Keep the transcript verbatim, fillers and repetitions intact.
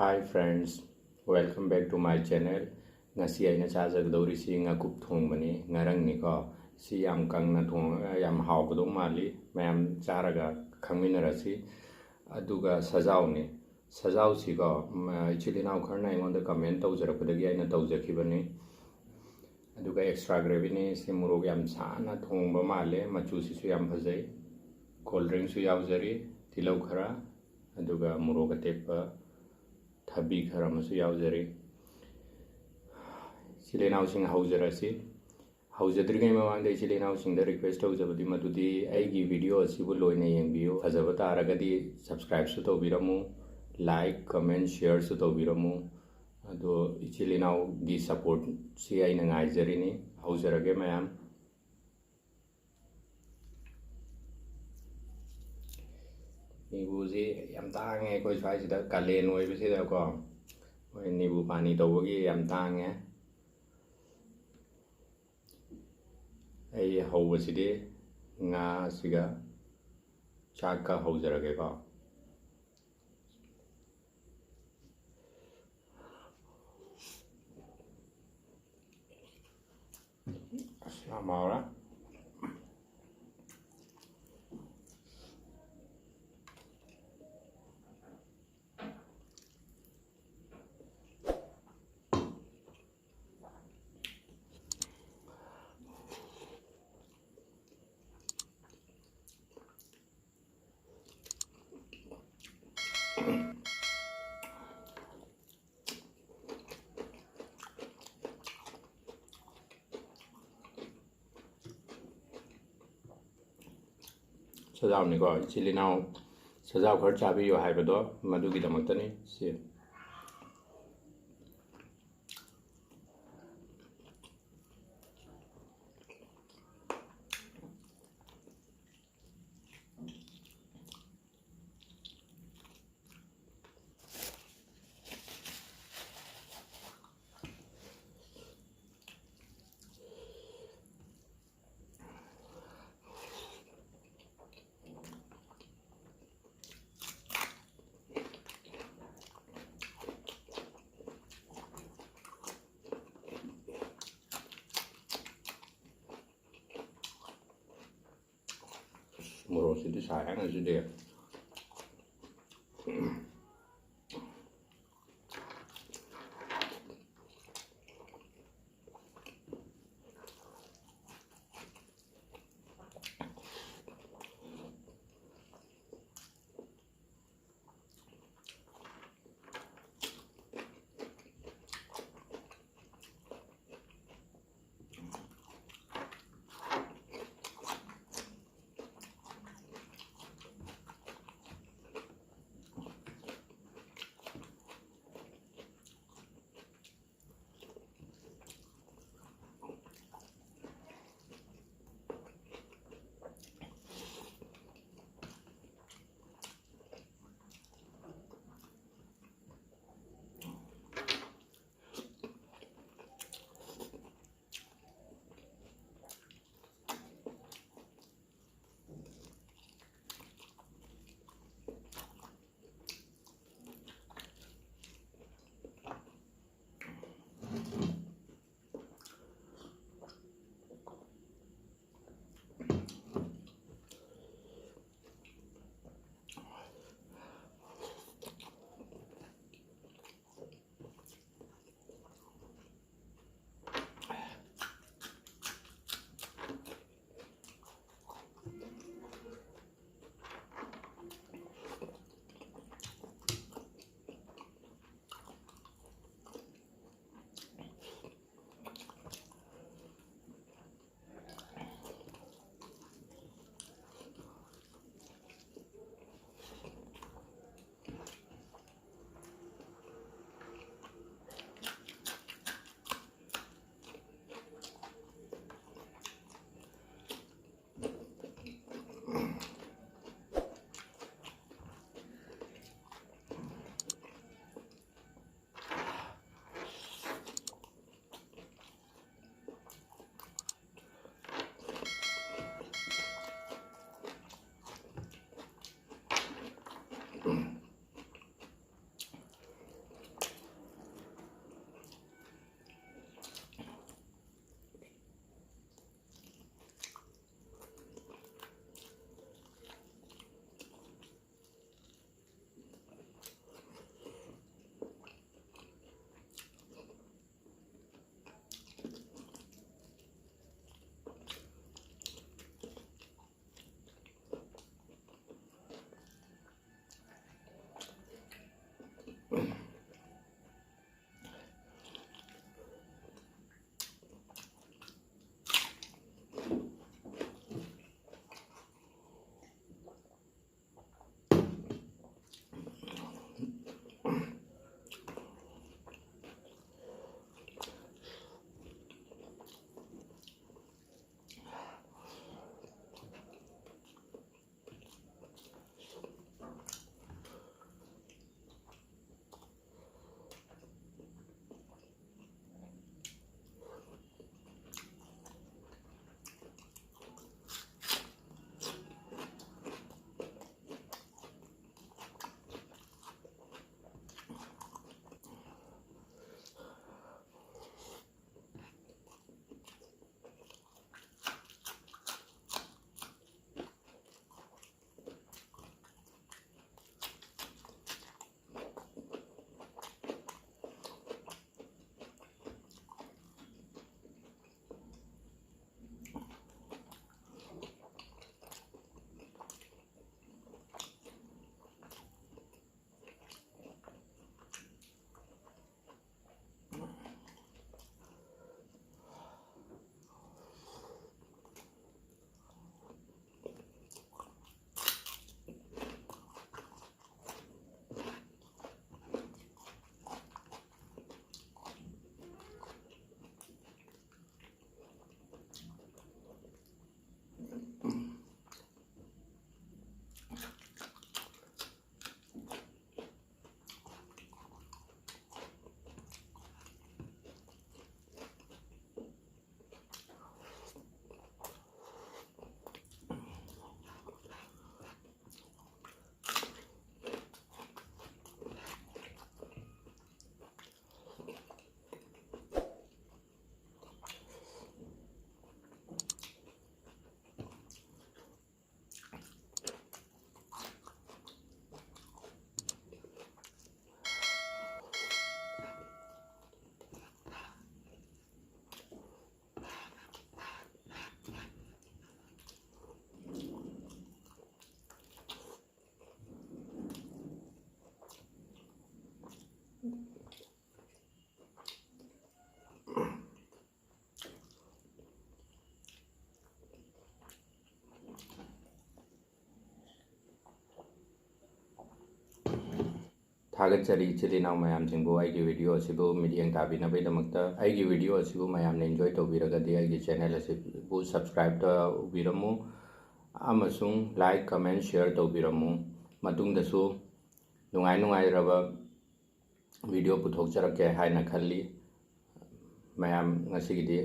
Hi friends, welcome back to my channel. ꯉꯁꯤ ꯑꯩꯅ ꯆꯥꯖꯒꯗꯧꯔꯤꯁꯤ ꯉꯥꯀꯨꯞ ꯊꯣꯡꯕꯅꯤ, ꯉꯥꯔꯪꯅꯤꯀꯣ꯫ ꯁꯤ ꯌꯥꯝ ꯀꯪꯅ ꯊꯣꯡꯉꯒ ꯌꯥꯝ ꯍꯥꯎꯒꯗꯧ ꯃꯥꯜꯂꯤ꯫ ꯃꯌꯥꯝ ꯆꯥꯔꯒ ꯈꯪꯃꯤꯟꯅꯔꯁꯤ꯫ ꯑꯗꯨꯒ ꯁꯖꯥꯎꯅꯤ꯫ ꯁꯖꯥꯎꯁꯤꯀꯣ, ꯃ-, ꯏꯆꯤꯜ ꯏꯅꯥꯎ ꯈꯔꯅ ꯑꯩꯉꯣꯟꯗ comment ꯇꯧꯖꯔꯛꯄꯗꯒꯤ ꯑꯩꯅ ꯇꯧꯖꯈꯤꯕꯅꯤ꯫ ꯑꯗꯨꯒ extra gravyꯅꯤ꯫ ꯁꯤ ꯃꯣꯔꯣꯛ ꯌꯥꯝ ꯁꯥꯅ ꯊꯣꯡꯕ ꯃꯥꯜꯂꯦ꯫ ꯃꯆꯨꯁꯤꯁꯨ ꯌꯥꯝ ꯐꯖꯩ꯫ Cold drinkꯁꯨ ꯌꯥꯎꯖꯔꯤ, ꯇꯤꯜꯍꯧ ꯈꯔ, ꯑꯗꯨꯒ ꯃꯣꯔꯣꯛ ꯑꯇꯦꯛꯄ, ꯊꯕꯤ ꯈꯔ ꯑꯃꯁꯨ ꯌꯥꯎꯖꯔꯤ꯫ ꯏꯆꯤꯜ ꯏꯅꯥꯎꯁꯤꯡ, ꯍꯧꯖꯔꯁꯤ꯫ ꯍꯧꯖꯗ꯭ꯔꯤꯉꯩ ꯃꯃꯥꯡꯗ ꯏꯆꯤꯜ ꯏꯅꯥꯎꯁꯤꯡꯗ request ꯇꯧꯖꯕꯗꯤ ꯃꯗꯨꯗꯤ, ꯑꯩꯒꯤ video ꯑꯁꯤꯕꯨ ꯂꯣꯏꯅ ꯌꯦꯡꯕꯤꯌꯨ꯫ ꯐꯖꯕ ꯇꯥꯔꯒꯗꯤ subscribeꯁꯨ ꯇꯧꯕꯤꯔꯝꯃꯨ, like, comment, shareꯁꯨ ꯇꯧꯕꯤꯔꯝꯃꯨ꯫ ꯑꯗꯣ ꯏꯆꯤꯜ ꯏꯅꯥꯎꯒꯤ supportꯁꯤ ꯑꯩꯅ ꯉꯥꯏꯖꯔꯤꯅꯤ꯫ ꯍꯧꯖꯔꯒꯦ ꯃꯌꯥꯝ꯫ ꯅꯤꯕꯨꯁꯤ ꯌꯥꯝ ꯇꯥꯡꯉꯦ ꯑꯩꯈꯣꯏ ꯁ꯭ꯋꯥꯏꯁꯤꯗ, ꯀꯥꯂꯦꯟ ꯑꯣꯏꯕꯁꯤꯗꯀꯣ, ꯃꯣꯏ ꯅꯤꯕꯨ ꯄꯥꯅꯤ ꯇꯧꯕꯒꯤ ꯌꯥꯝ ꯇꯥꯡꯉꯦ꯫ ꯑꯩ ꯍꯧꯕꯁꯤꯗꯤ ꯉꯥꯁꯤꯒ ꯆꯥꯛꯀ ꯍꯧꯖꯔꯒꯦꯀꯣ꯫ ꯑꯁ, ꯌꯥꯝ ꯍꯥꯎꯔꯦ꯫ ꯁꯖꯥꯎꯅꯤꯀꯣ, ꯏꯆꯤꯜ ꯏꯅꯥꯎ ꯁꯖꯥꯎ ꯈꯔ ꯆꯥꯕꯤꯌꯨ ꯍꯥꯏꯕꯗꯣ ꯃꯗꯨꯒꯤꯗꯃꯛꯇꯅꯤ ꯁꯤ꯫ ꯃꯣꯔꯣꯛꯁꯤꯗꯤ ꯁꯥꯏ ꯍꯥꯏꯅꯁꯤꯗꯤ꯫ ꯊꯥꯒꯠꯆꯔꯤ ꯏꯆꯤꯜ ꯏꯅꯥꯎ ꯃꯌꯥꯝꯁꯤꯡꯕꯨ, ꯑꯩꯒꯤ video ꯑꯁꯤꯕꯨ ꯃꯤꯠꯌꯦꯡ ꯇꯥꯕꯤꯅꯕꯒꯤꯗꯃꯛꯇ꯫ ꯑꯩꯒꯤ video ꯑꯁꯤꯕꯨ ꯃꯌꯥꯝꯅ enjoy ꯇꯧꯕꯤꯔꯒꯗꯤ ꯑꯩꯒꯤ channel ꯑꯁꯤꯕꯨ subscribe ꯇꯧꯕꯤꯔꯝꯃꯨ ꯑꯃꯁꯨꯡ like, comment, share ꯇꯧꯕꯤꯔꯝꯃꯨ꯫ ꯃꯇꯨꯡꯗꯁꯨ ꯅꯨꯡꯉꯥꯏ ꯅꯨꯡꯉꯥꯏꯔꯕ video ꯄꯨꯊꯣꯛꯆꯔꯛꯀꯦ ꯍꯥꯏꯅ ꯈꯜꯂꯤ꯫ ꯃꯌꯥꯝ ꯉꯁꯤꯒꯤꯗꯤ